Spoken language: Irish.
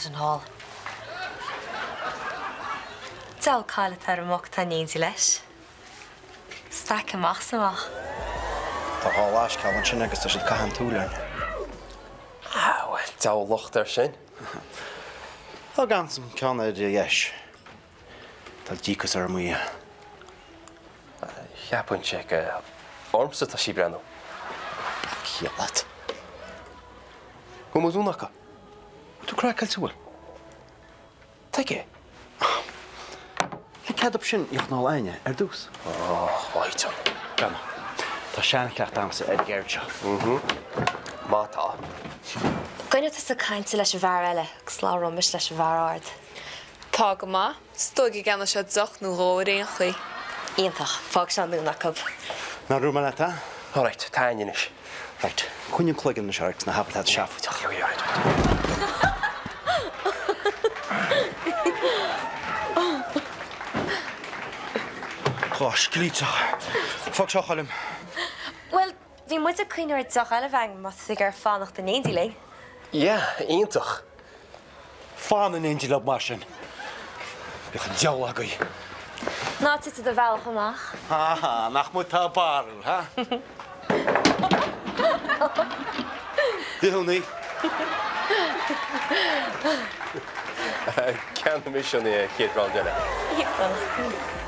ansin thall. Diabhal caill atá ar an mboc atá in éindí leis. Staic amach 's amach. Tá dhá lasceall ansin agus tá siad ag caitheamh an tsúil orainn. Ah, bhuel, diabhal locht air sin. Thug ansan ceann ar dheis. Tá díocas orm uaidh. Cheapfainnse gur ormsa atá sí ag breathnú. Ciall leat. Bhfuil mo rún acu? Bhfuil tú craiceáilte, bhfuil? Tuige? Le cead ab sin dheochnál aine ar dtús. Ó, mhaith John. Breathnaigh. Tá seanchleachtadh a'msa ar an gceird seo. Mhm. Má tá. Coinneoidh tusa cainte leis an bhfear eile agus labhróidh mise leis an bhfear ard. Tá go maith. Is dóigh go gceannóidh sé deoch nó dhó ar aon chaoi. Iontach. Fág seo an dún acu. Ná raibh mé leat, a? Alright, tá Áine anois. Right. Coinnigh an cloigeann anois ort agus ná habair tada seafóideach. Ok, alright, right. Dhá sclíteach. Fág seo, a Choilm. Bhuel, bhí muid ag cuimhneamh ar deoch eile a bheith againn má tá tú ag iarraidh fanacht in éindí linn. Yeah, iontach. Fan in éindí leob mar sin. Bíodh an diabhal agaibh. Ná tit do bhealach amach. Ha ha, nach muid tá barúil, ha? Bithiúnaigh. Ceannaigh mise an chéad round eile. Iontach.